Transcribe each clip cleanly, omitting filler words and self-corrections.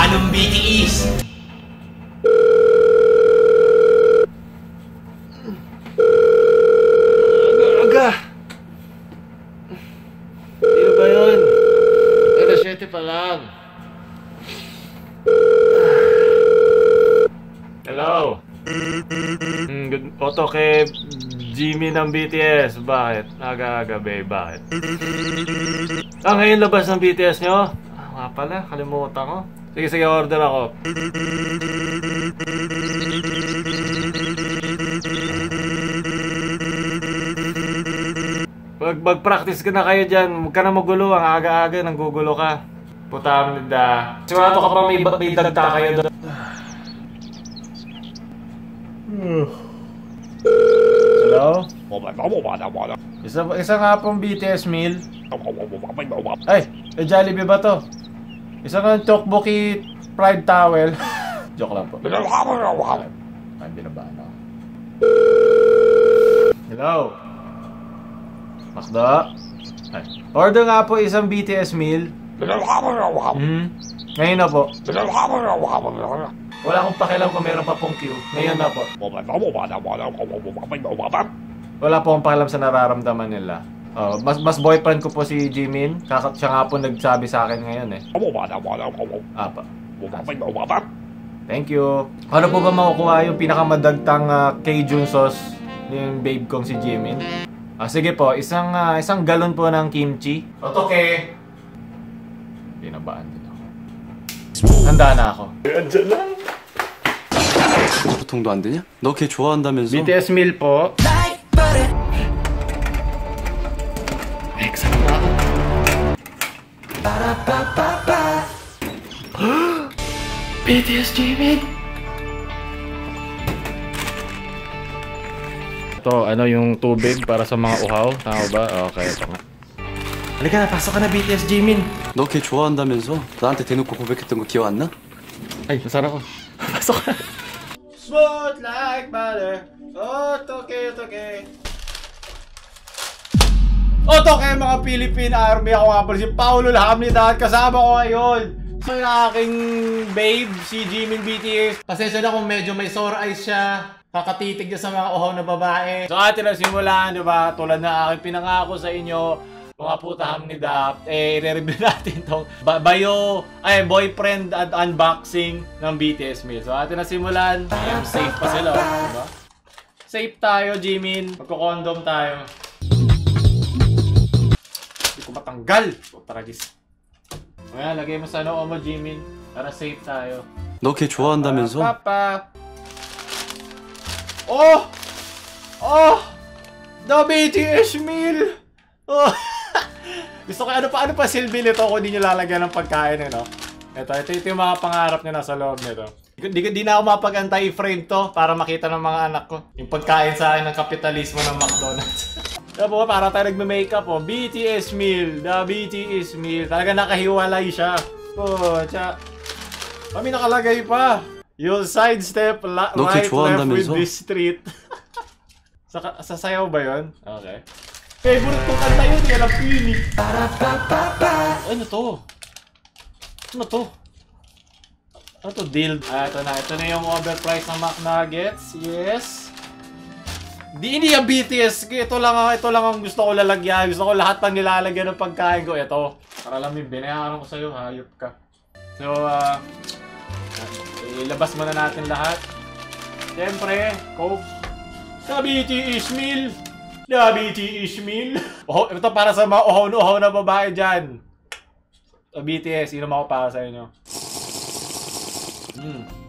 ng BTS. Aga! Sino ba yun? Alas 7 pa lang. Hello? Auto kay Jimmy ng BTS. Bakit? Aga-aga, babe. Bakit? Ngayon labas ng BTS nyo? Nga pala, kalimutan ko. Sige, order ako. Mag-practice ka na kayo dyan. Huwag ka na magulo. Ang aga-aga, nanggugulo ka. Puta amnida. Sigurado ka pa may dagta kayo doon. Hello? Isa nga pong BTS meal. Ay, Jollibee ba to? Isa nga tteokbokki fried towel. Joke lang po. Ay, binabaan ako. Hello? Makdo? Ay. Order nga po isang BTS meal. Ngayon na po. Wala akong pakialam kung meron pa pong queue. Ngayon na po. Wala po akong pakialam sa nararamdaman nila. Mas boyfriend ko po si Jimin. Siya nga po nagsabi sa akin ngayon eh. Apa. Thank you. Ano po ba makukuha yung pinakamadagtang Cajun sauce yung babe kong si Jimin? Sige po, isang galon po ng kimchi. Okay. Binabaan din ako. Handa na ako. Andiyan lang. 보통도 안 되냐? 너 걔 좋아한다면서? BTS meal po. Excited na ako. BTS Jimin. Ito, yung tubig para sa mga uhaw. Tama ba? Okay, ito nga. Halika na, pasok ka na BTS Jimin. 너 걔 좋아한다면서? 나한테 대놓고 고백했던 거 기억 안 나? Ay, nasara ko. Pasok ka. Smooth like butter. Otoke. Otoke mga Philippine Army. Ako nga pala si Paulo Lahamnida at kasama ko ngayon sa aking babe, si Jimin BTS. Pasensya na kung medyo may sore eyes siya. Kakatitig niya sa mga uhaw na babae. So atin na simulan, diba? Tulad na aking pinangako sa inyo, mga putaham ni Dap, i-review natin itong boyfriend at unboxing ng BTS meal. So atin na simulan. Safe pa sila, diba? Safe tayo, Jimin. Magko-condom tayo. Hindi ko matanggal. Taragis. Ayan, lagay mo sa noo mo, Jimin. Para safe tayo. 너 걔 좋아한다면서? Papa. The BTS meal. Gusto ko, ano pa silbi nito kung di nyo lalagyan ng pagkain, no? Ito yung mga pangarap nyo nasa loob nito. Di na ako mapag-anti-frame to para makita ng mga anak ko. Yung pagkain sa akin ng kapitalismo ng McDonald's. Diba, para tayo nagme-makeup, BTS meal, the BTS meal. Talaga nakahiwalay siya. Kami nakalagay pa. You'll sidestep right left with this street. Sasayaw ba yun? Okay. Favorite kong kanta yun, yan ang pili. Ano to? Ano to? Deal. Ito na yung overpriced na McNuggets. Yes. Hindi yung BTS. Ito lang ang gusto ko lalagyan. Gusto ko lahat pang nilalagyan ng pagkain ko. Ito. Para lang yung binayaran ko sa'yo. Hayop ka. So, ilabas muna natin lahat. Siyempre, Coke. The BTS meal. Ito para sa mga uhaw na babae dyan. BTS, inom ako para sa inyo.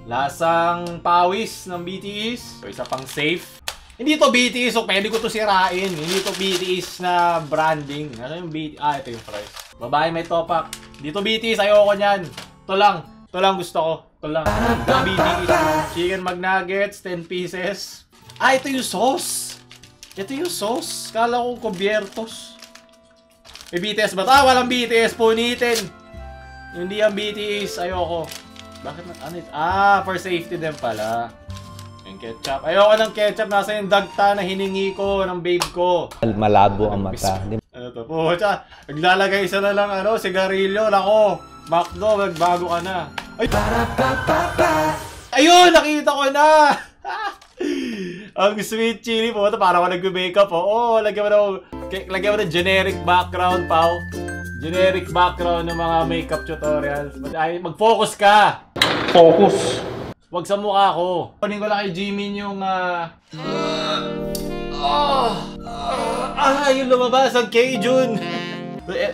Lasang pawis ng BTS. So, isa pang safe. Hindi to BTS, so pwede ko to sirain. Hindi to BTS na branding. Ano yung BTS? Ito yung fries. Babae may topak. Dito BTS, ayoko nyan. Ito lang gusto ko. Ito lang. BTS. Chicken McNuggets, 10 pieces. Ito yung sauce. Kala ko kubiertos. May BTS ba? Walang BTS. Punitin. Hindi ang BTS. Ayoko. Bakit for safety din pala. Yung ketchup. Ayoko ng ketchup. Nasa yung dagta na hiningi ko ng babe ko. Malabo ang mata. Ano to? Naglalagay isa na lang sigarilyo. Nako. McDo, magbago ka na. Ay! Ayun! Nakita ko na! Ang sweet chili po. Parang ako nag-makeup po. Oo, lagyan mo ng generic background, pao. Generic background ng mga makeup tutorials. Mag-focus ka! Focus! Wag sa mukha ko. Kunin ko lang kay Jimin yung yung lumabas ang Cajun.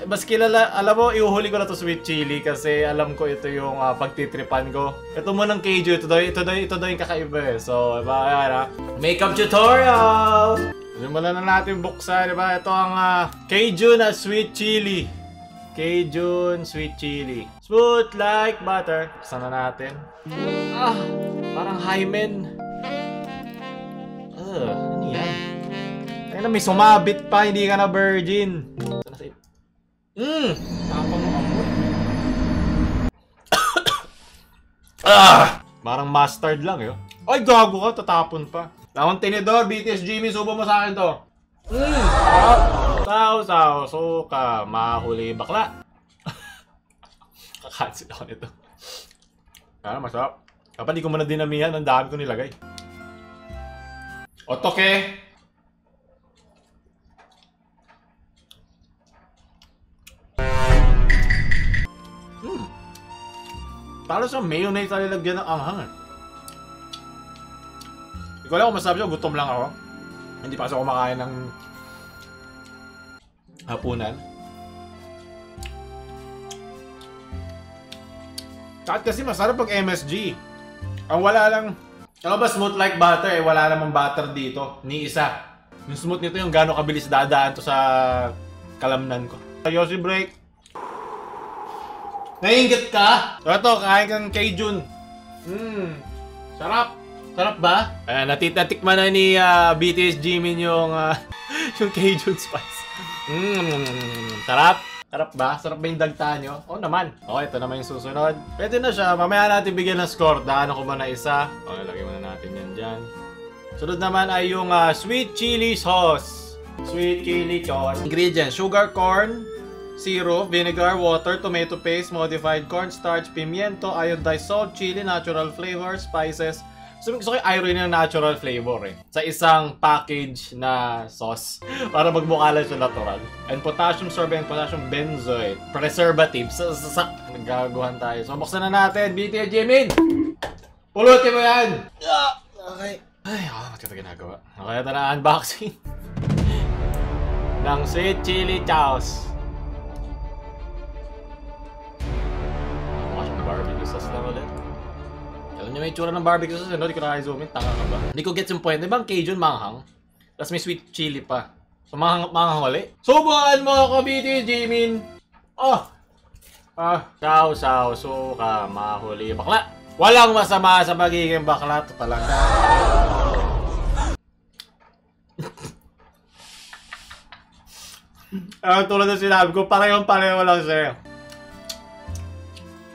Mas kilala, alam mo, iuhuli ko na to sweet chili kasi alam ko ito yung pagtitripan ko. Ito mo ng Cajun, ito daw yung kakaiba eh. So, diba, makeup tutorial! Simulan na natin buksan, diba? Ito ang Cajun na sweet chili. Cajun sweet chili. Smooth like butter. Buksan na natin. Parang hymen. Ano yan? Ay na, may sumabit pa, hindi ka na virgin. Tapang mo amoy. Parang mustard lang yun. Ay, gago ka, tatapon pa. Lakong tinidor, BTS Jimmy, subo mo sa akin to. Saw, suka, mahuli bakla. Kakancel ako nito. Masarap. Kapag di ko muna dinamihan, ang dami ko nilagay. Otoke. Para sa mayonnaise na nilagyan ng anghang eh. Hindi ko alam kung masabi siya, gutom lang ako. Hindi pa kasi ako kumakain ng hapunan. At kasi masarap pag MSG. Ang wala lang, alam ba smooth like butter eh, wala namang butter dito. Ni isa. Yung smooth nito yung gano'ng kabilis dadaan to sa kalamnan ko. Yoshi break. Nainggit ka? So ito, kain kang Cajun. Sarap. Sarap ba? Natitikman na ni BTS Jimin yung Cajun spice. Sarap. Sarap ba? Sarap ba yung dagta nyo? Oo naman. Okay, ito naman yung susunod. Pwede na siya. Mamaya natin bigyan ng score. Daanan ko muna isa. Okay, lagay muna natin yan dyan. Sunod naman ay yung sweet chili sauce. Sweet chili sauce. Ingredients: sugar corn, syrup, vinegar, water, tomato paste, modified cornstarch, pimiento, iodized salt, chili, natural flavor, spices. Gusto ko yung iron na natural flavor eh. Sa isang package na sauce. Para magmukha lang siya natural. And potassium sorbate and potassium benzoate. Preservatives. Nagagaguhan tayo. So, buksan na natin. BTS Jimin! Pulutin mo yan! Okay. Ay, mati ito ginagawa. Okay, ito na unboxing. ng sweet chili sauce. Barbecue sauce lang ulit. Alam niyo may itsura ng barbecue sauce, no? Di ko na-zoom in. Tanga ka ba? Hindi ko gets yung point. Di ba ang Cajun manghang? Tapos may sweet chili pa. So manghang ulit. Subukan mo ako, BTS Jimin! Saw, suka, mahuli, bakla. Walang masama sa magiging bakla. Ito talaga. Tulad ng sinabi ko, pareho lang siya.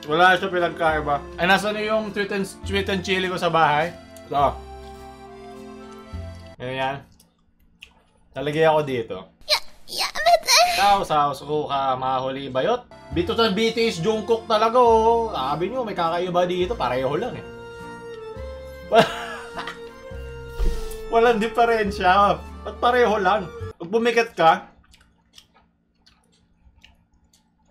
Wala siya pinagkaiba. Ay, nasa na yung sweet and chili ko sa bahay? So. Ganyan. Nalagay ako dito. Saw, suka, mahuli, bayot. Dito sa BTS Jungkook talaga oh. Sabi nyo, may kakaiba dito. Pareho lang eh. Walang diferensya. Ba't pareho lang? Pag bumikat ka,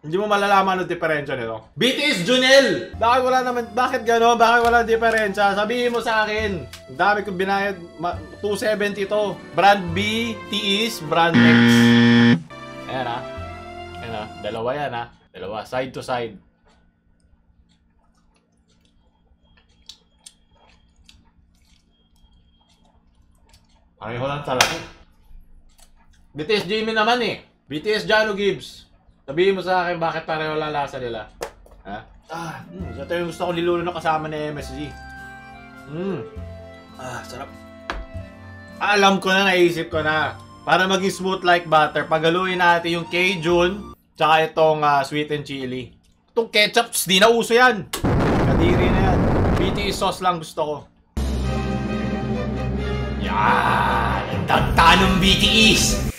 hindi mo malalaman ang diferensya nito. BTS Junel! Bakit wala naman, bakit gano'n? Bakit wala diferensya? Sabihin mo sa akin. Ang dami kong binayad. 270 to. Brand B, TS, Brand X. Ayan ha. Ayan ha. Dalawa yan ha. Dalawa. Side to side. Pareho lang talaga. BTS Jimin naman eh. BTS Jano Gibbs. Sabihin mo sa akin bakit pareho lang lasa nila. Ha? Ito yung gusto ko nilulo na kasama ni MSG. Sarap. Alam ko na, naisip ko na. Para maging smooth like butter, pagaluin natin yung Cajun tsaka itong sweet and chili. Itong ketchup, di na uso yan. Kadiri na yan. BTS sauce lang gusto ko. Yan! Ang tanong BTS!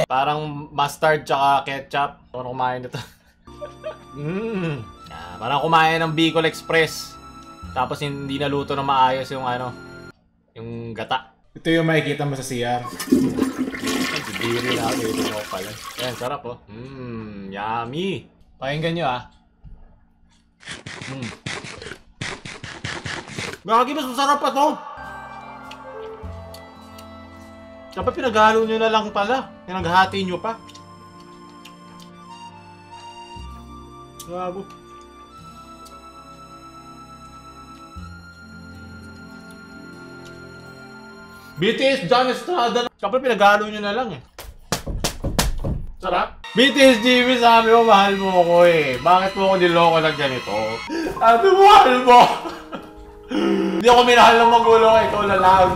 Parang mustard tsaka ketchup. Ano kumain nito? Parang kumain ng Bicol Express. Tapos hindi naluto na maayos yung ano, yung gata. Ito yung makikita mo sa CR. Bibiri na ako, ito mo pala. Ayan, sarap oh. Yummy. Pakinggan nyo ah. Gagi, mas masarap pa to. Dapat pinaghalo nyo na lang pala. Pinaghati nyo pa. Gabo. BTS John Estrada. Kapag pinaghalo nyo na lang eh. Sarap. BTS Jimmy, sabi mo mahal mo ako eh. Bakit mo ako niloko ng ganito? Sabi mo mahal mo. Hindi ako minahal ng magulo ko. Ikaw na lang.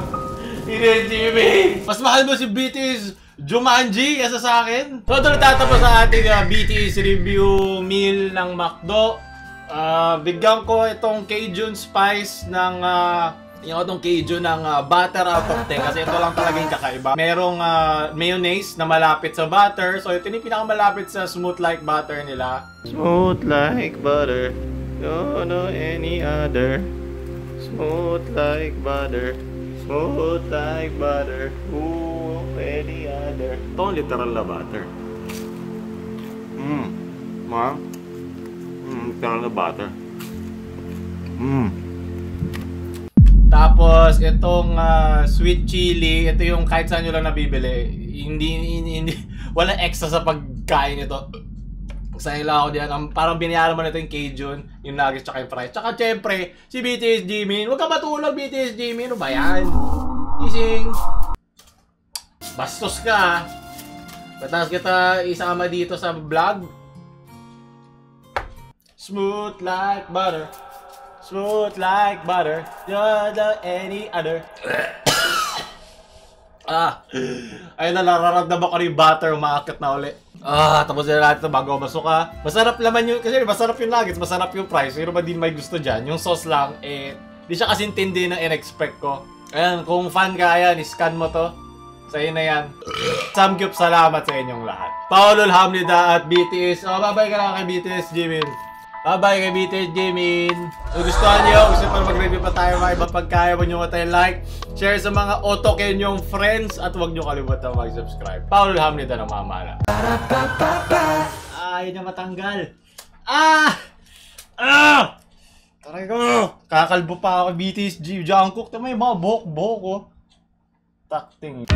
BTS Jimmy. Mas mahal mo si BTS Jumanji kaysa sa akin. So ito natatapos sa ating BTS review meal ng McDo. Bigyan ko itong Cajun Spice ng itong Cajun ng butter out of 10 kasi ito lang talaga yung kakaiba. Merong mayonnaise na malapit sa butter. So ito yung pinakamalapit sa smooth like butter nila. Smooth like butter. Don't know any other. Smooth like butter. Smooth like butter. Ooh, any other. Ito ang literal na butter. Literal na butter. Tapos itong sweet chili, ito yung kahit saan nyo lang nabibili. Hindi wala extra sa pagkain ito. Sayang lang ako diyan. Parang binayaran mo na ito yung Cajun, yung nuggets tsaka yung fries. Tsaka syempre, si BTS Jimin. Huwag ka matulog, BTS Jimin. Ano ba yan? Ising. Bastos ka. Batas kita isama dito sa vlog. Smooth like butter. Smooth like butter. Don't know any other. Ayun na, nararamdaman ko rin yung butter, umaakit na uli. Tapos na natin ito bago masok ha. Masarap naman yung, kasi masarap yung nuggets, masarap yung fries. Pero ba din may gusto dyan? Yung sauce lang, di siya kasi intindi na in-expect ko. Ayan, kung fan ka, ayan, scan mo to. Sa'yo na yan. Samgyup, salamat sa inyong lahat. Paolo Hamnida at BTS. Bye-bye ka lang kay BTS Jimin. Bye-bye kay BTS Jimin. Kung gustuhan nyo, gusto pa mag-review pa tayo mga ibang pagkaya, huwag nyo tayo like, share sa mga otoken nyong friends, at huwag nyo kalimutan mag-subscribe. Paolo Hamnida ng mamala. Yun yung matanggal. Taray ko. Kakalbo pa ako kay BTS Jungkook. Tama yung mga buhok-buhok oh. Takting.